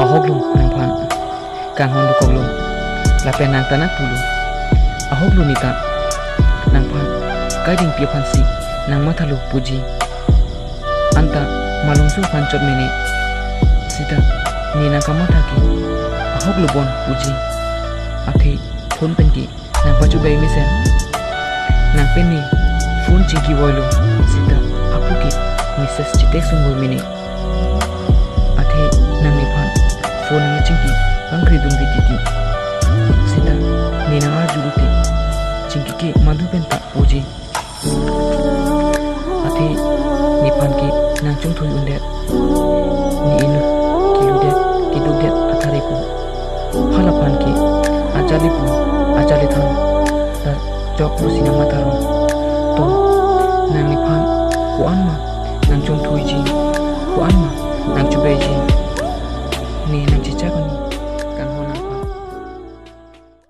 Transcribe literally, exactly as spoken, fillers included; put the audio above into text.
Ahoklo nangphan kanghon dokoklo. Lapen nang ta nangpulo, ahoklo neta nangphan kaidingpi aphansi nangmathalo puji. Anta malomso aphan chot mene. Seta ne nangkamatha ke ahoklo bon puji. Athe phone pen ke nangpachobei mesen. Nang pen ne phone chingki voilo, seta apu ke message chetek sunvoi mene. Athe nang nephan phone nangchingki bang kridun bi titi. Seta ne nang arjulo te, chingki ke madu pen ta puji. Athe nephan ke nangchongthui undet. Ne inut kiludet kidukdet athare pu. Hala aphan ke ajali pu, ajali than ta chok pusi nangmatha ro.